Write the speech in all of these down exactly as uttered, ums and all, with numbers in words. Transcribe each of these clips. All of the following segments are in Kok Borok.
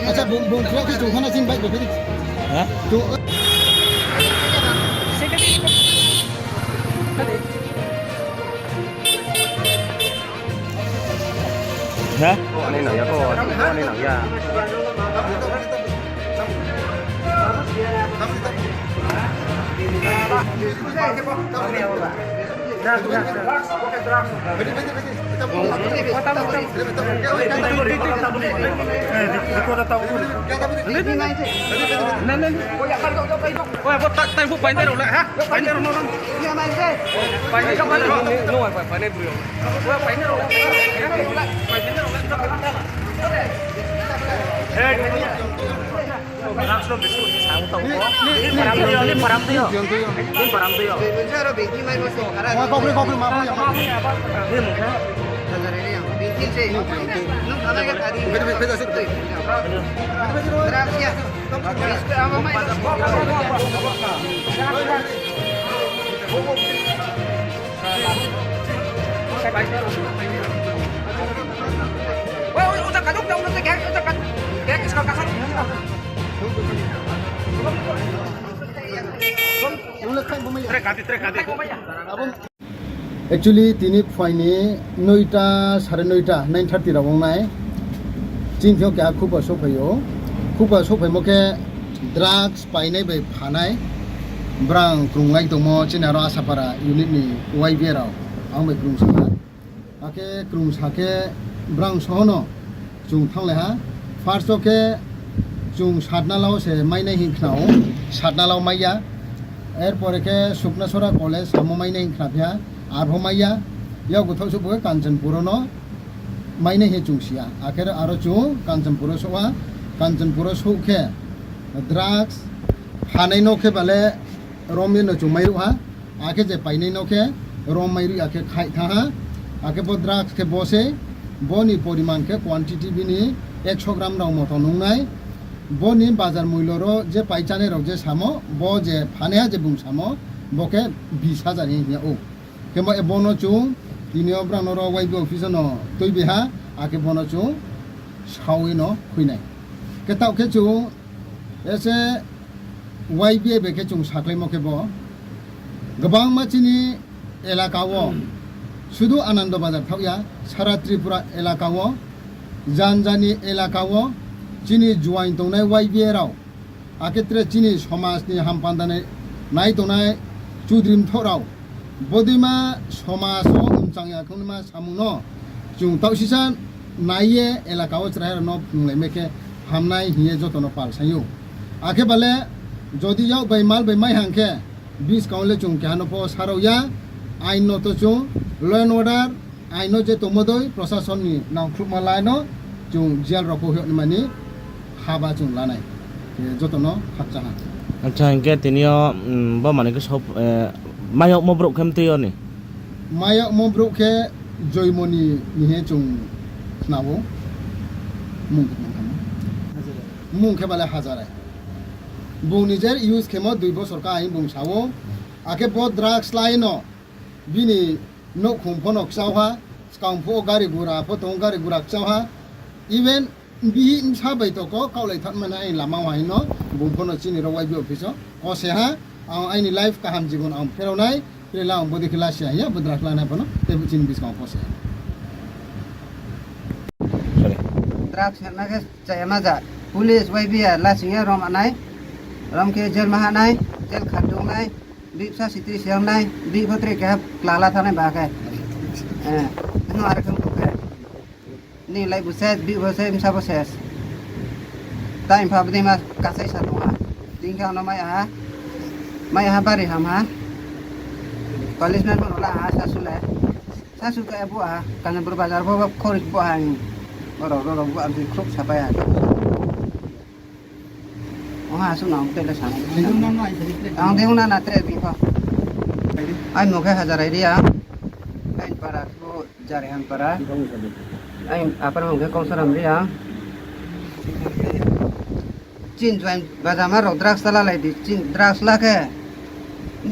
Acha, bung, bung, khe chung khana chini bike bai phai. Ha? Chung. Ha? Ani nang ya ko, ani nang ya. Hey. Drugs no biskut ni sango tau. Ni, ni, ni, ni, ni param tuyo. Ni param tuyo. Ni mungkha. Drugs ya. Actually, tini phuaini noita, sare noita, nine thirty rok wngnai. Chini thok keha khupha sokphaio. Khupha sokphaimo khe drugs painai bai phanai. Brang krunglai tongmo chini aro Asapara unit ni Y B A rok. Ang bai krungsakha. Hakhe krungsa khe brang sohono chwng thanglaiha. First o khe chwng Satnalao se mainai hin khnao, Satnalao maiya. Erpore khe Suknasora college samo mainai hin khna phiya, arpho maiya. Yago thok sukpho khe Kanchanpuro no mainai he chwng siya. Akhe aro chwng Kanchanpuro sokha, Kanchanpuro sok khe drugs phanai no khe bale romwi no chwng mairuha. Akhe je painai no khe rom mai rwi akhe khai thaha. Akhe bo drugs khe bo se, boni poriman khe quantity bini ekso gram rok moto nungnai. Boni bazar mullo ro je paichanai rok je samo, bo je phaneha je bung samo, bo khe bis hajar hin hinya o. Khe bo, bono chwng tini o brang no ro Y B office no twi biha, akhe bono chwng sawi no khuinai. Khe tao khe chwng Ese Y B A bai khe chwng saklaimo khe bo kwbangma chini elaka o, sudu Anando Bazar thaohya, sara Tripura elaka o, jan jani elaka o chini juain tongnai Y B A rok, akhe tre chini somaj ni hampanda nai tongnai chudri mthoh rok, bodima somaj o umchang ya khwnima samung no chwng tausisa naiye elaka o chwrai rok no phunglai mai khe hamnai hiye joto no pal saio. Akhe bale jodi yak bai mal bai mai hang khe biskang le chwng keha no pho sarok ya, ain no to chwng law and order aino je tongmodoi, prosason ni nangkhlukma lai no chwng jail rok o hwnwi mani haba chwng lanai. Khe joto no khakcha ha. Acha, hinkhe tini o, mm, bo mani khe sop, eh, mayokmo borok khe mtwi o ni? Mayokmo borok khe Joymoni ni he chwng khna o. Mung khe mung khe. Mung khe bale Hajarai. Bung ni je use khemo dui bosor ka ain bung sa o. Akhe bo drugs lai no. Bini nouhkhung phono kchauha, swkang phuo gari gura pho tongo, gari gura kchauha. Even bihih bwsa bai toko kaulai thangmani aini lama o haino bung phono chini ro Y B office o kose ha. Ang aini life kaham jibon ang pheronai, pherela ang bodi khe lasia hiya bo drugs lanai phano tei chini bwskango kose ha. Sorry. Drugs hwnna khe chaya ma ja. Police Y B a lasingya rom anai, rom khe jail ma hanai, jail khat dungnai. Bihsa sitri siyangnai, bih phatri keha klala thanai ba khe. Eh, no ar khe khe. Ni lai bu ses, bih bu ses, bsa bu ses. Tai pha bdi ma kasai sa tongha. Tingkha no mai aha. Mai aha bari ham ha. Police man bono la aha sa sule. Sa su ka bu aha. Kana bur bazar bo khori bo ha. Oro oro bu am khuk sapai ha. Oha aswk nang tele sana. Ang de una na tre bipha. Ai mokhe Hajarai ria. Ai para ko Jarehan para. Ai apar mokhe Kongsaram ria. Chin juain bajama rok drugs la lai di. Chin drugs la khe.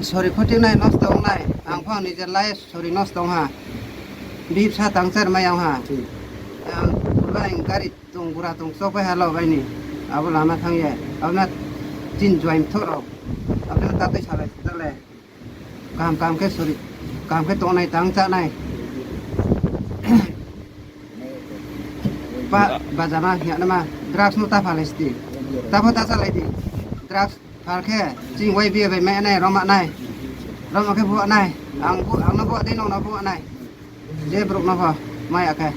Sori khoti nai nosto wngnai. Ang pha nije lai sori nosto wngha. Bipsa tangchar mai wngha. Ang gari Tung gura tung sok bai halo bai ni. Abo lama thang ya. Abo na tin join thoro. Abo na tatwi salai tale. Kam kam ke sori. Kam ke tongnai tang chanai. Ba bajama ya nama drugs no ta phale sti. Ta pho ta salai di. Drugs phar khe ching wai biya bai mai nai roma nai. Roma khe bo nai. Ang bo ang no bo dei no no bo nai. Je bruk no pho mai akhe.